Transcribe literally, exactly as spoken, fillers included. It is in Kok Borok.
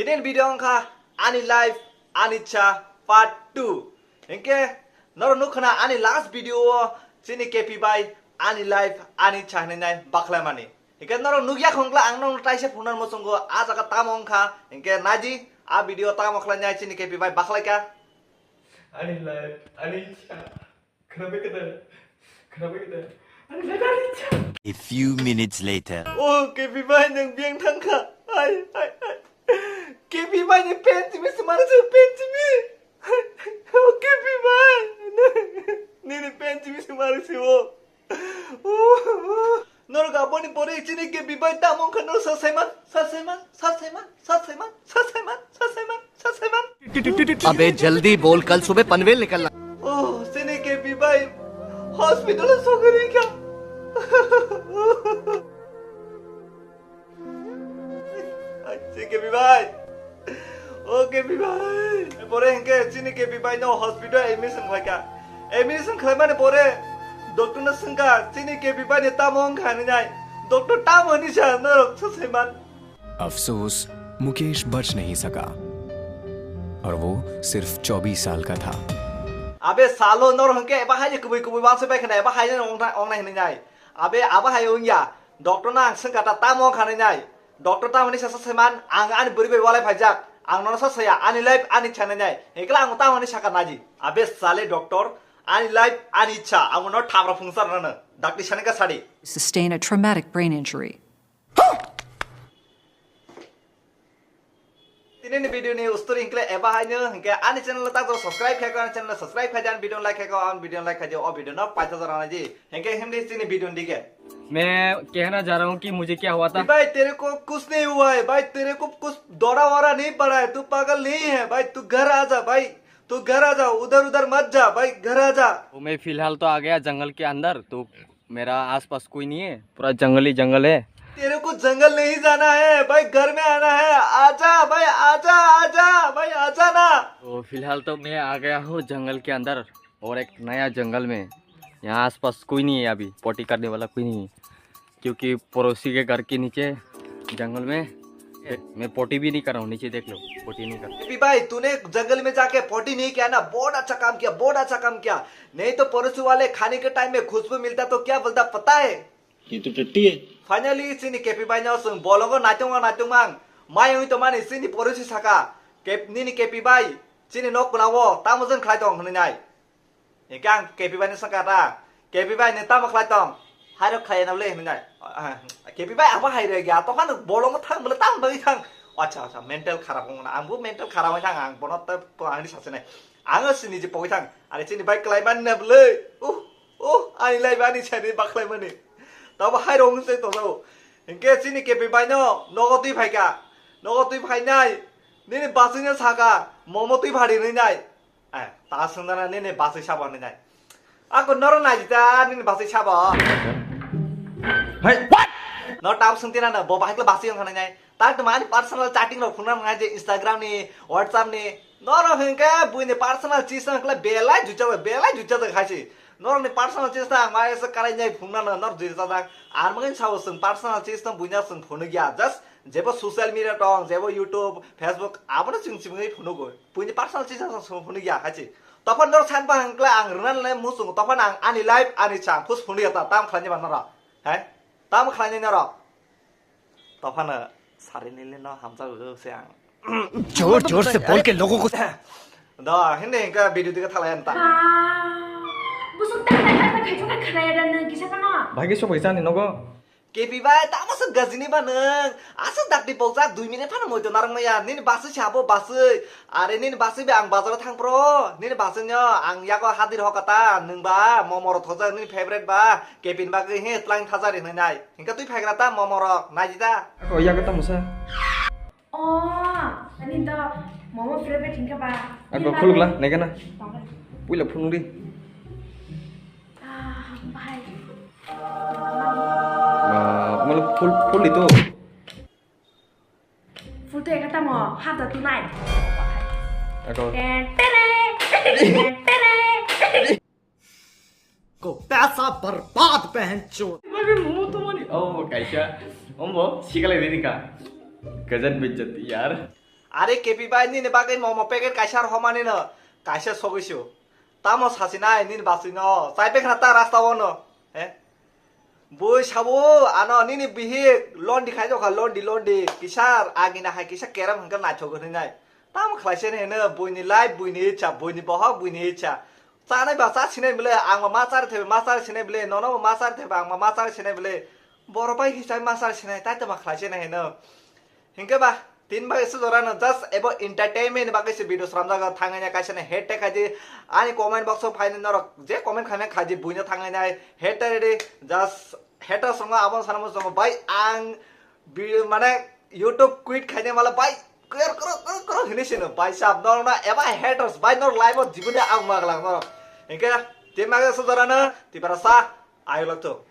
Tini video wngkha ani life, ani cha part two. Hinkhe norok nukha na ani last video o chini K P bai ani life, ani cha hinwi nai bakhlaimani. Hinkhe norok nukya khongla ang norok taisa phunukna muchungo a jaga tamo wngkha. Hinkhe naidi a video tamo khlainai chini K P bai bakhlaikha. Ani life, ani cha. Khnabai khe da? Khnabai khe da? Ani life, ani cha. A few minutes later. O K P bai nwng biyang thangkha. Ai, ai, ai. K P bai ni pen simi sumar su pen simi. O K P bai. Nini pen simi sumar su o. Norok aboni pore chini K P bai tamo wngkha norok sa saiman, sa saiman, sa saiman, sa saiman, sa saiman, sa saiman, sa saiman. अबे जल्दी बोल, कल सुबह पनवेल निकलना। Oh, chini K P bai hospital o sogwi rikha. Ai, chini K P bai. O K P bai. Pore hinkhe chini K P bai no hospital admission khlaikha. Admission khlaimani pore doctor no swngkha, chini K P bai ni tamo wngkha hinwi nai. Doctor tamo hinwi sa norok sa saiman. अफसोस, मुकेश बच नहीं सका और वो सिर्फ चौबीस साल का था। Abe salo norok hinkhe eba hai kubui kubui wansoi bai khna eba hai ongna hinwi nai. Abe aba hai wngya. Doctor no ang swngkha ta tamo wngkha hinwi nai. Doctor tamo hinwi sa sa saiman ang ani bwrwi bai walai phaijak. Ang nono sa saya ani life ani cha hinwi nai. Hikla ang tamo hinwi sakha naidi. Abe sale doctor ani life ani cha ang no thabra phungsa rano. Dakti sani ka sadi. Sustain a traumatic brain injury. Tini ni video ni ustori hinkle eba haino hinkhe ani channel ta jor subscribe khai ani channel subscribe khai ani video like khai ani video like khai o video no paisa jora naidi hinkhe himdi chini video ni dige. मैं कहना चाह रहा हूँ कि मुझे क्या हुआ था। भाई तेरे को कुछ नहीं हुआ है भाई, तेरे को कुछ दौरा वौरा नहीं पड़ा है, तू पागल नहीं है भाई, तू घर आ जा भाई, तू घर आ जा, उधर उधर मत जा भाई, घर आ जा। तो मैं फिलहाल तो आ गया जंगल के अंदर, तो मेरा आसपास कोई नहीं है, पूरा जंगल ही जंगल है। तेरे को जंगल नहीं जाना है भाई, घर में आना है, आजा भाई, आजा, आजा भाई, आजा ना। तो फिलहाल तो मैं आ गया हूँ जंगल के अंदर और एक नया जंगल में। यहाँ आसपास कोई नहीं है अभी, पॉटी करने वाला कोई नहीं है, क्योंकि पड़ोसी के घर के नीचे जंगल में मैं पॉटी भी नहीं कर रहा हूँ, नीचे देख लो, पॉटी नहीं कर। केपी भाई, तूने जंगल में जाके पॉटी नहीं किया ना, बहुत अच्छा काम किया, बहुत अच्छा काम किया। नहीं तो पड़ोसी वाले खाने के टाइम में खुशबू मिलता तो क्या बोलता पता है? ये तो टट्टी है। Finally chini K P bai no chwng bolongo naitongma naitongma ang mai wngwi tongmani chini porosi saka, "Kep-, nini K P bai chini nok gwnao tamo jwn khlai tong?" hwnwi nai. Hinkhe ang K P bai no swngkha ta, "K P bai nwng tamo khlai tong?" "Hairok khlai nw le," hwnwi nai. "K P bai abo hai rw gya, tokha nwng bolongo thang bwle tamo bagwi thang?" Acha acha, mental kharap wngmano, ang bo mental kharap wngkha, ang bono tei ani sasinai. Ang o sini je pogwi thang, ani chini bai kwlai man na bwle. Uh, uh, ani lai bani chani baklai mani. Tabo hai rong se to sao. Hinkhe chini K P bai no nogo twi phaikha. Nogo twi phainai. Nini basui no saka, momo twi phari nai nai. Eh, ta sungdana nini basui sabo nai nai. Ako noro nai jita nini basui sabo. Hey, what? No tabo sungtina no, bo bahai kla basui yang nai nai. Tak to mani personal chatting rok phunukna nang je Instagram ni, WhatsApp ni. Norok hinkhe buini personal chis no hinkhe belai juchajak, belai juchajak hai se. Norokni personal chis no ang mai se karai nai phunukna no, norok juchajak. Ar mungkin sao chwng personal chis no buino chwng phunukya. Just jebo social media tong, jebo YouTube, Facebook, abono chwng chimui phunugo. Buini personal chis no chwng phunukya hai se. Tophan norok san ba hinkhe ang rwna le muchung, tophan ang ani life, ani chang, phus phunukya ta, tam khlaini ba norok. Hai? Tam khlaini norok. Tophano sari nili no hamjago se ang. जोर जोर से बोल के लोगों को। Da, hindi ka video tiga thala yan ta. Ah, busuk tak tak tak tak khaichung ka khnaya da nang kisa kano. Bhai ke sok bai chani nogo. K P bai, tamo se gajini ba nang. Asa dakti pokjak dui minute phano moito narang maya. Nini basui sabo basui. Are nini basui be ang bazar thang pro. Nini basui nyo ang yago hadir hokata. Nung ba, momo ro thojak nini favorite ba. K P ni bagwi he tlang thajari nai nai. Hinkhe twi phaigra ta momo rok, naidi ta. Ako yago tamo sa? O, ani to momo favorite hinkhe ba. Ako khulukla, naikhe na. Puila phunukdi. Ah, bahai. Ba, malo phul, phul itu. Phul tu ekata mo, hap da tu nai. Ako. Ten, tere. Ten, tere. को पैसा बर्बाद बहन चोद। Momo tomani. Oh, kaisa. Ombo, sikale riri ka. Gajat bejat, yaar. Are K P bai nini bagwi momo packet kaisa rohormani no kaisa sogwi su. Tamo sasinai nini baswi no. Chai pai khna ta rasta o no. He? Bui sabo ano nini bihik londi khai jokha londi londi. Kisa agina hai kisa kerem hwnkhe naithok hwnwi nai. Tamo khlai se hino buini life buini icha buini bohok buini icha. Chanai ba cha sinai bwle ang ma chari thebe ma chari sinai bwle nono ma chari thebe ang ma chari sinai bwle. Boro bai hisai ma chari sinai tai tamo khlai se hino. Hinkhe ba, tin bagwi se jora no just abo entertainment bagwi se video sramjak thangwi nai kaisa ni head tag khaidi ani comment box o phaini norok je comment khaina khaidi buino thangwi nai head tag ready just haters rokno abo sana mo songo bai ang bi- mane YouTube quit khaina mala bai kero kero kero kero hini sino bai sab norok na eba haters bai norok live o jiboni ang maglang norok hinkhe tin bagwi se jora no tibara sa ayok lakto.